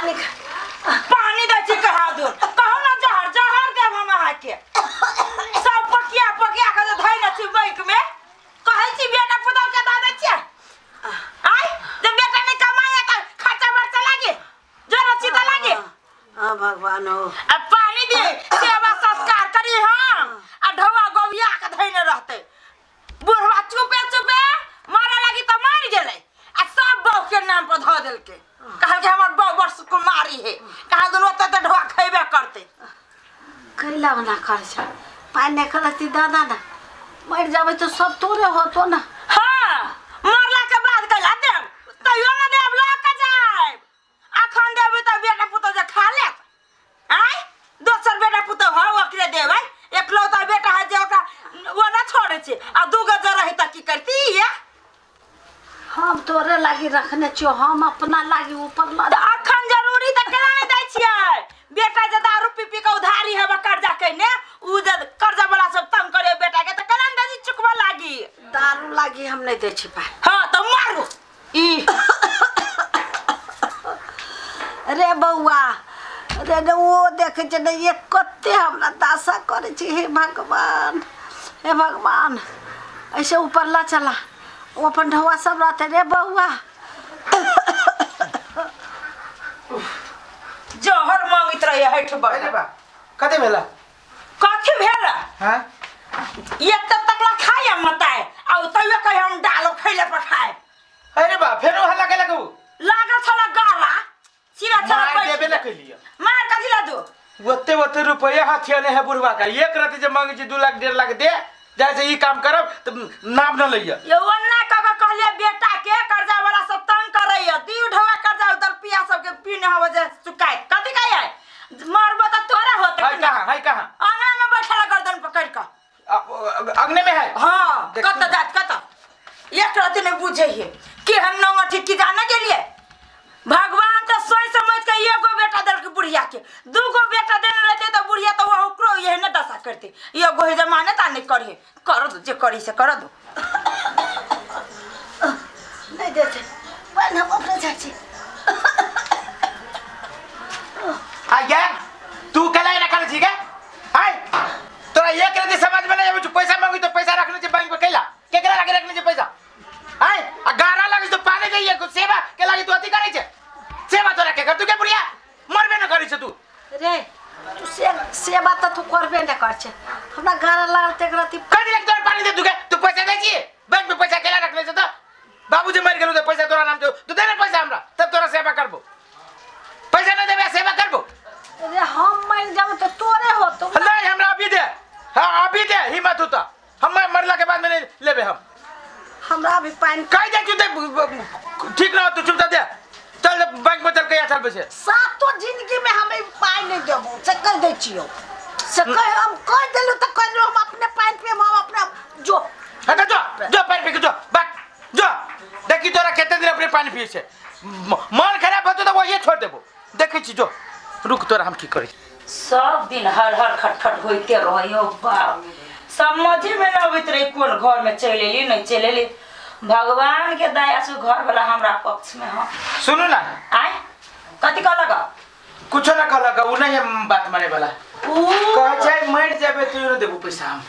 पानी पानी दै छी कहा दूर कहू ना जहर जहर देब हम अहाँके सब पकिया पकिया के जे धैने छी बैंक में कहै छी बेटा पुतहु के दऽ दै छियै आय जे बेटा नहि कमाइए तऽ खर्चा बर्चा लागे जरूरत छी तऽ लागे हाँ भगवान हो आ पानी दे सेवा संस्कार करी हम आ ढौआ गौया के धैने रहतै बुढ़वा चुपे चुपे मारे लागी तऽ मरि गेलै आ सब बहू के नाम पर धऽ देलकै कहलकै हमर बहू बड़ सुकुमारी है कहल दुनू ओते तऽ ढौआ खैबे करतै कैला ओना करै छ पानि नहि खलती दादा ना मरि जाबै तऽ सब तोरे होतो ना हाँ मरला के बाद कैला देब तैयो ना देब लऽ के जायब अखन देबै तऽ बेटा पुतहु जे खा लेत आँय दोसर बेटा पुतहु हौ ओकरे देबै एकलौता बेटा है जे ओकरा ओ ना छोड़ै छै आ दूगो जे रही तऽ की करती ये हम तोरे लागी रखने छियो हम अपना लागी ऊपर ला तऽ अखन जरूरी तऽ केना नहि दै छियै बेटा जे दारू पी पी के उधारी हेबे कर्जा कयने उ जे कर्जा वाला सब तंग करे बेटा के तऽ केना नहि दै छी चुकबऽ लागी दारू लागी हम नहि दै छी पाइ हँ तऽ मारू ई रे बौआ रे रे ओ देखै छै ने ये कते हमरा दासा करै छै हे भगवान हे भगवान ऐसे ऊपर ला चला ओ अपन ढौआ सब रहते रे बौआ जहर मांगैत रहिए हठ अरे बड़ बा कते भेला कथी भेल हाँ एते तकला खाय मताए आ तैयो कहे हम डालो खैले पर खाए अरे बा फेरो हल्ला केलक उ लागल छला गाला सीधा छला मार बैठ देबे ला कैलिए मार कथी ला दो ओते ओते रुपया हथियाने है बुढ़वा का एक रति जे मांगे छी 2 लाख 1.5 लाख दे जाय से ई काम करब त नाम न लइया ये ओन्ना कह के कहलिए बेटा के कर्जा वाला सब तंग करैया दिउ ढौआ कर्जा उधर पिया सबके पीने हवा जे चुकाए कथी कहिए मरबो त तोरा होते है कहाँ है कहाँ अंगना में बैठल गर्दन पकड़ के अग्नि में है हाँ देखू। कत जात कत एक रति नहीं बुझे है कि हम नौठी की जाने के लिए भगवान तो सोच समझ के एगो बेटा देलक बुढ़िया के दूगो बेटा देने रहते तो बुढ़िया तो वह ओकरो यही न दशा करते एगो ही जमाने ता नहीं करी करो दो जे करी से करो दो नहि दै छै पानि हम अपने जाइ छी आ गया तू कला रखल छी गे आय तोरा एक रति समझ में नहीं आबै छौ पैसा मांगी तो पैसा रखने छै बैंक में कैला केकरा लागे रखने छै पैसा आय आ गारा लागे तो पानी दैये कुछ सेवा के लागे तू अथी करै छै सेवा तोरा के कर तू के बुढ़िया मरबे न करै छै तू रे तू से सेवा तऽ तू करबे नहि कर छै हमरा गारा लागल तऽ एक रति कह दिलक तोरा पानी दे तू के तू पैसा दै छी बैंक में पैसा केला रखने छै तऽ बाबूजी मरि गेलौ तऽ पैसा तोरा नाम छौ तू दे ने पैसा हमरा तब तोरा सेवा करबो पैसा नहीं देबे सेवा करबो अरे हम मर जाब तऽ तोरे होतो नहीं हमरा अभी दे हाँ अभी दे हिम्मत होता हम मरला के बाद में नहीं लेबे हम हमरा अभी पानि कह दे तू दे ठीक ना हो तू चुपचाप दे चल बैंक में चल के चल पैसे सातो जिंदगी में हम ई पानि नहीं देबो से कह दै छियौ से कह हम कह देलू तऽ कह देलू हम अपने पानि पियब हम अपने जो हाँ तो जो जो पानी पी के जो बैठ जो देखी तोरा कते दिन अपने पानी पिए छे मन खराब होतो तो वही छोड़ देबो देखै छी जो रुक तोरा हम की करै छी सब दिन हर हर खटखट होइते रहै बाप समझे में न अबैत रही कोन घर में चलि एली नहीं चलि एली भगवान के दया से घर वाला हमरा पक्ष में हो सुनू ना आय कथी कहलक कुछो ना कहलक उ नहीं है बात माने वाला उ कहै छै मरि जेबै तैयो न देबो पैसा हम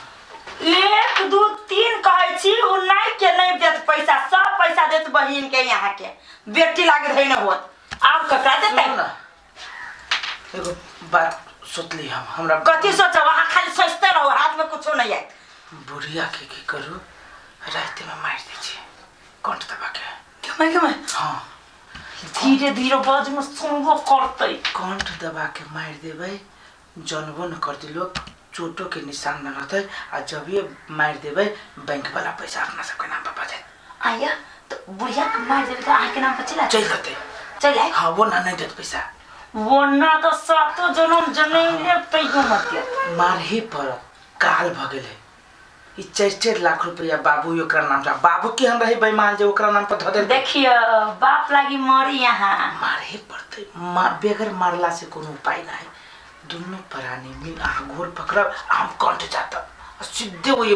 एक दू तीन कहै छी उ नहीं के नहीं देत पैसा सब पैसा देत बहिन के यहाँ के बेटी लागे रही न होत आब ककरा देतै सुनू ना एगो बात सोचली हम हमरा कथी सोचब अहाँ खाली सोचते रहो हाथ में कुछो नहीं आयत बुढ़िया के की करू राति में मारि दै छी कंठ दबा के केमा केमा हाँ धीरे धीरे बाज में सुनबो करतै कंठ दबा के मारि देबै जानबो न करतै लोग चोटो के निशान न रहतै आ जब ये मारि देबै बैंक वाला पैसा अपना सबके नाम पर बचत आया तो बुढ़िया के मार देबै तऽ अहाँके नाम पर चलि आयत चलि देतै चलि आयत हाँ वो ना नहीं देत पैसा वो ना तो सातो जनम जनम लेब तैयो मत देत मारही पड़त काल भऽ गेलै ई 4-4 लाख रुपया बाबू ओकरा नाम से बाबू केहन रही बेईमान जे ओकरा नाम पर धऽ देलकै देखियो बाप लागी मरी यहाँ मारहे पड़तै मार बगैर मारला से कोनो उपाय नहीं दुनू प्राणी मिल अहाँ घोर पकड़ब आ हम कंठ जातब आ सीधे ओहि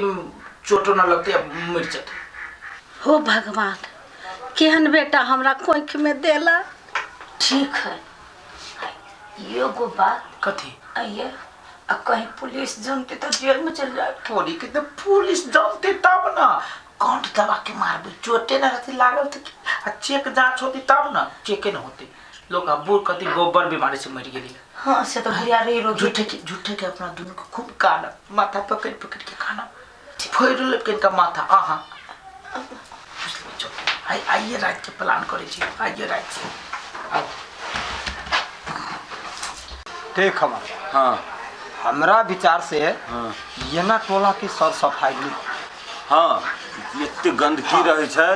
चोटो न लगतै आ मरि जेतै हो भगवान केहन बेटा हमरा कोखिमे देला ठीक है एगो बात कथी आइए आ कहीं पुलिस जानते तो जेल में चल जाए तोरी के तो पुलिस जानते तब ना कंठ दबा के मारबे चोटे ना रहती लागल त आ चेक जांच होती तब ना चेके न होती लोग अब बूढ़ कथी गोबर बीमारी से मर गेली हाँ से तो बुढ़िया रही रोगी झूठे के अपना दुनू के खूब काना माथा पकड़ पकड़ के खाना फोड़ लेब के इनका माथा आहा बुझलियै, चल आइ आइए रात के प्लान करै छी आइए रात के आउ। ठीक हम हाँ हमरा विचार से हाँ येना टोला के सर सफाई नहीं हाँ एते गंदगी रहै छै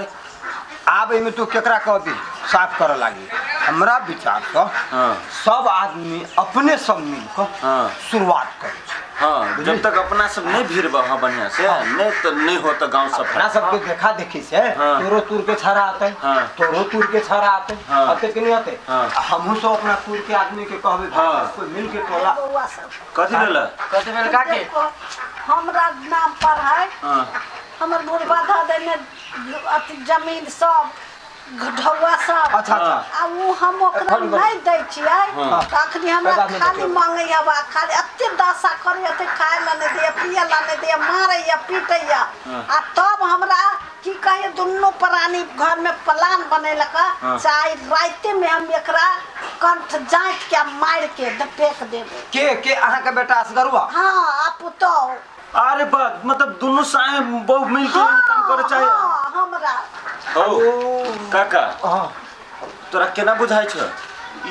आब एहिमे तू केकरा कहबी साफ करऽ लागी हमरा विचार से हाँ। सब आदमी अपने सब मिल कऽ हाँ। शुरुआत करै छै हाँ जब तक अपना सब नहीं भिड़ब हाँ बढ़िया से नहीं तो नहीं होता गांव अपना सफाई सबके देखा देखी से हाँ। तोरो तुर के छड़ा आते हाँ। तोरो तुर के छड़ा आते हाँ। आते कि नहीं आते हाँ। हमहू सब अपना तुर के आदमी के कहबे भाई हाँ। सबको मिल के टोला बौआ सब कथी भेल कथी भेल काके देखो, हमरा नाम पर है हाँ हमर बुढ़बा धऽ देने अथी जमीन सब ढौआ सब अच्छा अच्छा आ उ हम ओकरा फोन करू। नहीं दै छियै हाँ। तऽ अखनी हमरा कोइ बात नहि खाली देखियौ। मांगैया बा खाली एते दशा करैया एते खाय ला नहि दैया पिए ला नहि दैया मारैया पीटैया आ तब हमरा की कहिए दुनू प्राणी घर में प्लान बनेलक हाँ। चाहे राते में हम एकरा कंठ जाँत के आ मारि के फेंक देबै के अहाँ के बेटा असगरुआ हाँ आ पुतहु अरे बा मतलब दोनों साए बहु मिल के हाँ, काम करे चाहे हाँ, हमरा हो काका हाँ तोरा केना बुझाइ छ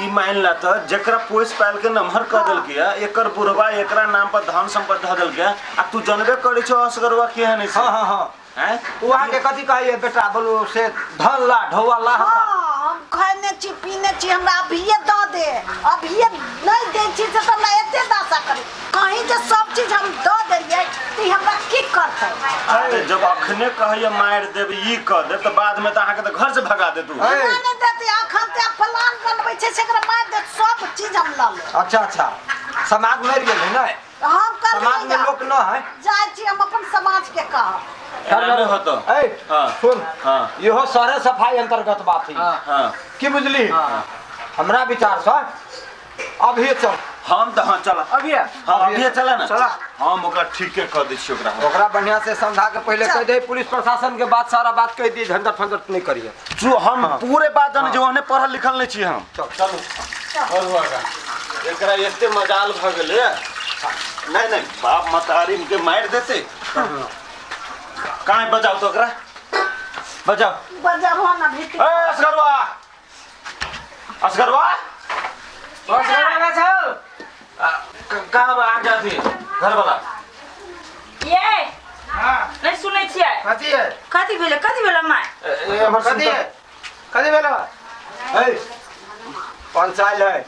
ई मान ला त जेकरा पोस पाल के नमहर कर देलकै है एकर बुढ़वा एकरा नाम पर धन संपत्ति धऽ देलकै है, आ तू जनबे करै छौ असगरवा केहन है से हाँ हाँ हाँ हैं उ अहाँके कथी कहैया बेटा बोलू से धन ला ढौआ ला हमरा हाँ हम खैने छी पीने छी हमरा अभिये दऽ दे अभिये नहीं दै छी से तऽ हमरा एते दशा करी कहीं जे सब चीज हम दऽ देलियै तऽ ई हमरा की करतै अरे जब अखने कहैया मारि देब ई कह देब तऽ बाद में तऽ अहाँके तऽ घर से भगा दे तू ऐ। हमरा नहि देतै अखन तऽ प्लान बनबै छै से एकरा मारि दे सब चीज हम लऽ लेब अच्छा अच्छा समाज मरि गेल है ने हम समाज में करबै लोक न है जाइ छी हम अपन समाज के कहब एना नहि होतो ऐ हाँ। सुन हाँ। इहो सरे सफाई अंतर्गत बात है हाँ। हाँ की बुझली हमरा विचार से अभी चल हम तऽ हाँ चल अभी हाँ अभी चला ना चला। हम ओकरा ठीके कह दै छियै ओकरा ओकरा बढ़िया से समझा के पहले कह दे पुलिस प्रशासन के बात सारा बात कह दिए झंझट फंझट नहीं करिए जो हम पूरे बात जानै छी ओहने पढ़ल लिखल नहि छी हम चल चलू चलू आगाँ एकरा एते मजाल भऽ गेलै नहीं नहीं बाप मतारी के मारि देते काहे बजाउ तो ओकरा बजाउ बजाबो ना भीतर ए असगरवा असगरवा असगरवा छौ कहाँ बा आ जाती घर वाला ये हाँ नहीं सुनै छियै कथी है कथी भेलै कथी भेलै माय ए हमर कथी है कथी भेलो ऐ पंचायत है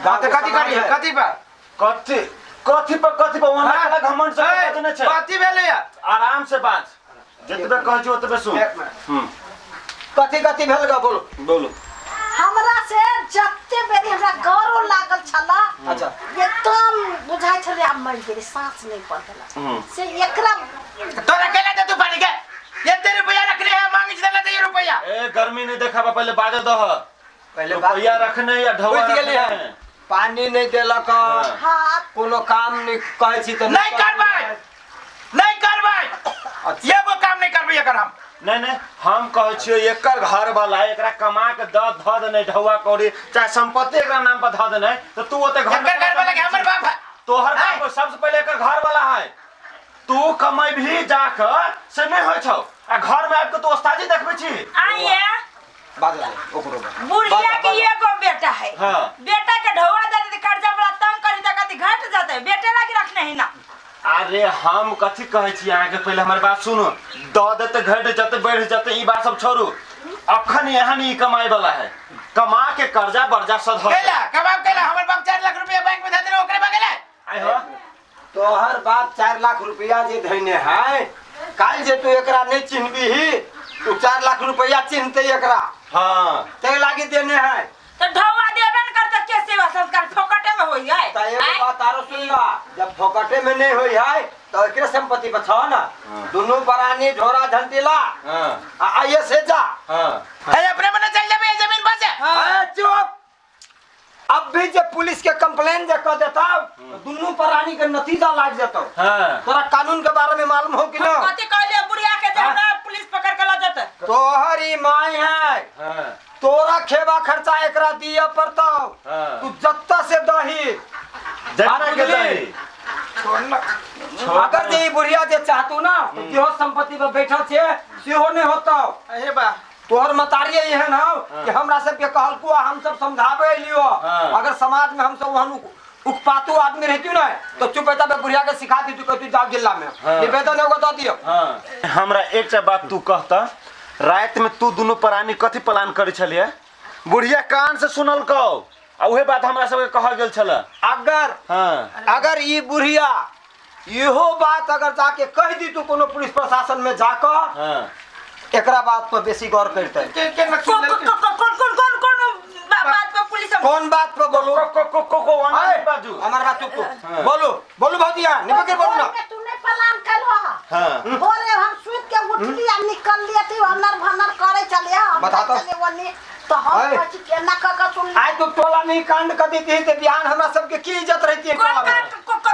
कथी कथी करी है कथी पर कथी कथी पर कथी पर वहाँ हाँ। अलग घमंड से ए, बजने छै कथी भेलै है आराम से बाज जतबे कहै छी ओतबे सुन एक मिनट। हम्म कथी कथी भेल गा बोलो बोलो हमरा से जते बेरी हमरा गौरव लागल छला अच्छा। एकदम बुझाइ छलै आब मरि गेली साँस नहि पड़ल से एकरा तोरा केला दे तू पानी के एते रुपया रखले है मांगी छला दे रुपया ए गर्मी नहीं देखा पहले बाजे दह पहले बात रुपया रखने या ढौआ बुझि गेली रखने है पानी नहीं देलक हाँ। हाँ कोनो काम नहीं कहै छी तऽ नहीं करबै नहीं करबै अच्छा। एगो काम नहीं करबै एकर हम नहीं नहीं हम कहै छियै एकर घर वाला एकरा कमा के द धऽ देने ढौआ कौड़ी चाहे संपत्ति एकरा नाम पर धऽ देने तो तू ओते घर एकर घर वाला के हमर बाप है तोहर बाप सबसे पहले एकर घर वाला है तू कमेबही जाकर से नहीं होइ छौ आ घर में आबि के तू ओस्ताजी देखबै छी आइए बाजल ओकरो बात। बुढ़िया बाजल, के बाजल। एगो बेटा है हाँ। बेटा के ढौआ दे देते कर्जा वाला तंग करी त कथी घट जाते बेटे लागी रखने है ना अरे हम कथी कहै छी अहाँके पहिले हमर बात सुनू दऽ देते घटि जेतै बढ़ि जेतै ई बात सब छोड़ू अखन एहन ई कमाइ वाला है कमा के कर्जा बर्जा सध केला कबाब केला हमर बाप 4 लाख रुपया बैंक में धऽ देने ओकरे बगल है आइ हो तोहर बाप 4 लाख रुपया जे धैने है काल्हि जे तू एकरा नहीं चिन्हबीही तू 4 लाख रुपया चिन्हते एकरा हाँ ते लागी देने है तो ढौआ देबे न करते के सेवा संस्कार फोकटे में होई है त एगो बात आरो सुन ला जब फोकटे में नहीं होई है तो एकरे संपत्ति बचाओ ना दोनों परानी झोरा झंटीला हाँ आ आइए से जा हाँ है अपने मने चल जाबे जमीन पर से अरे चुप अब अब भी जे पुलिस के कंप्लेन जे क देता तो दुनू प्राणी के नतीजा लाग जेतो। हाँ। तोरा कानून के बारे में मालूम हो कि ना? कथी कहलिए बुढ़िया के जे हमरा पुलिस पकड़ के ल जेतै? तोहर ई माय है। हाँ। तोरा खेबा खर्चा एकरा दिए पड़तो। हाँ। तू जत्ता से दही जतना के दही। अगर जे ई बुढ़िया जे चाहतू ना तो जेहो संपत्ति पर बैठल छे सेहो नहीं होतो। अहे बा तोहर मतारी एहन हौ कि हमरा सबके कहलको आ हम सब समझाबे लियो। हाँ। अगर समाज में हम सब वहन उकपातू आदमी रहती ना तो चुप रहता बुढ़िया के सिखा दी तू कहती जाओ जिला में। हाँ। निवेदन एगो दऽ दियो। हाँ। हमरा एकटा बात तू कहता, रात में तू दुनू प्राणी कथी प्लान करै छलियै? बुढ़िया कान से सुनल कौ आ उहे बात हमरा सबके कहल गेल छल। अगर हाँ। अगर ई बुढ़िया इहो बात अगर जाके कह दी तू कोनो पुलिस प्रशासन में जाकर, हाँ। एकरा बात पर बेसी गौर करते। के के न कोन कोन कोन कोन कोन कोन बात पर पुलिस? कौन बात पर बोलू? को को को को आए, बाजू। हमार बात चुप तू। बोलू बोलू भौजिया निपके बोलू ना। तू नहीं प्लान कलहो। हाँ। भोरे हम सुत के उठली आ निकलली थी हनर भनर करे चलिए हम बता तो। चले वनी तो हम आए। कथी केना क क सुन आइ तू टोला में ही कांड कर देती है तो बिहान हमरा सबके की इज्जत रहती है कोन टोला में?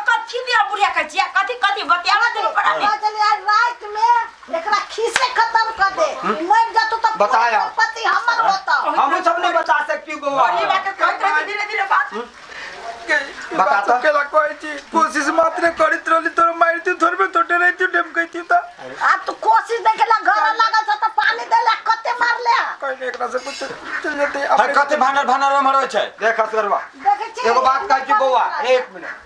कथी दिया बुढ़िया कहै छियै? कथी कथी बतियावा दुनू प्राणी? चलिए आज रात में एकरा खीसे खत्म कर दे, मर जतो तो बताया। संपत्ति हमर होता। हम सब नहीं बता सकती बउआ। बड़ी बात कहैत रहै धीरे धीरे बात। बता तो। केला कहै छी कोशिश मात्र करैत रहली तोर मारती थोड़बे तो डरैती डेमकैती त आ तू कोशिश देखेला घर लागल छ त पानी देला कते मारले। कहीं एकरा से कुछ चल जेतै। हर कथी भानर भानर में मरै छै? देख असगरवा देखे छी एगो बात कहै छी बउआ, एक मिनट।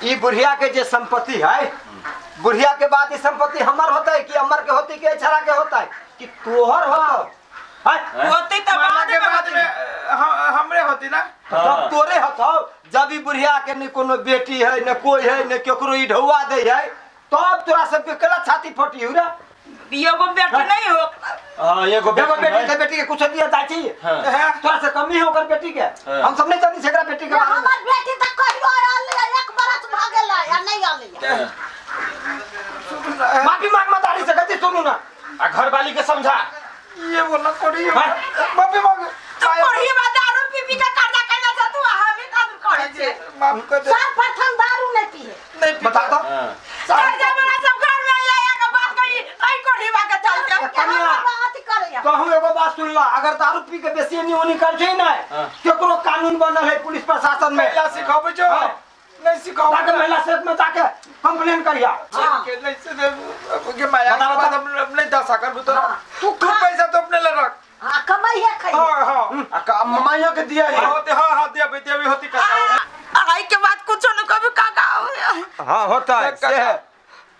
ई बुढ़िया के जे संपत्ति है, बुढ़िया के बाद ई संपत्ति हमर होतै कि अमर के होतै कि छड़ा के होतै कि तोहर होतौ? हैं? होतै त मरला बाद के में बाद होतै। में हमरे होती ना। तब तोरे होतौ। जब ई बुढ़िया के न कोनो बेटी है न कोई है न केकरो ई ढौआ दे है तब तोरा सबके केला छाती फटी हो रे? एगो बेटी नहीं हो। हाँ, एगो एगो बेटी है। के बेटी के कुछ दिया जाइ छी। हाँ। तोरा से कमी है ओकर बेटी के? हाँ। हम सब नहीं जानी छै एकरा बेटी के बारे में। हमर बेटी त कहियो आयल एक बरस भ गेल या नहीं आयल। माफी मांग मत आरी से गति सुनू ना। आ घरवाली के समझा। ये बोलना कोड़ी माफी मांग। तू पढ़ी बा दारू पी पी के कर्जा केने छ तू हमी काम करै छे। माफ कर दे। सब प्रथम दारू नहीं पिए। नहीं बता तो। हाँ। कर्जा वाला सब घर में आया आया के बात कही ऐ कोढ़ी बा के चलते। कनिया। बात करे कहूँ एगो बात सुन ला, अगर दारू पी के बेसी एनी ओनी कर छै ना हाँ। केकरो कानून बनल है पुलिस प्रशासन में। महिला सिखाबै छौ? हाँ। नहीं सिखाबै। जाके महिला सेट में जाके कंप्लेन करिया। हाँ। के नहीं से के माया बता, के बाद बता। हम नहीं दशा करबो तोरा। हाँ, तू तू खा। पैसा तो अपने ले रख। हां कमाई है खाई। हां हां आ माइयो के दिया है। होते हां हां दिया दिया भी होती काका। आई के बाद कुछो न कभी काका। हां होता है से है।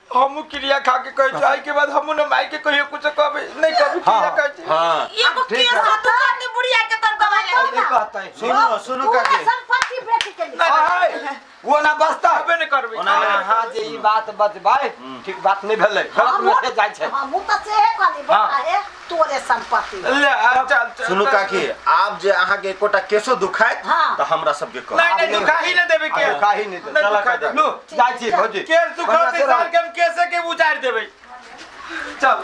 हमू क्रिया खा के कहै छी आई के बाद हमू न माई के कहियो कुछ कहबे नहीं कभी क्रिया हाँ। कहै छी। हाँ। एगो केस तू खाती बुढ़िया के तर दवाई ले। नहीं कहता है। सुनो सुनो पूरा काकी। संपत्ति बेटी के लिए। आय, वो ना बसता। कहबे नहीं करबे। ओना नहीं। हाँ जे ई बात बजबै ठीक बात नहीं भेलै, गलत मैसेज जाइ छै। हमहूँ तऽ सेहे कहली बता हे तोरे संपत्ति। ले आ, चल चल सुनू काकी, आप जे अहाँ के एकोटा केसो दुखायत हाँ। त हमरा सबके कह। नहीं नहीं दुखाही न देबे के। दुखाही नहीं देबै। नहीं चला दुखाही काका। लू जाइ छी भौजी। केस दुखाते साल के हम केसे के उजाड़ देबे। चल।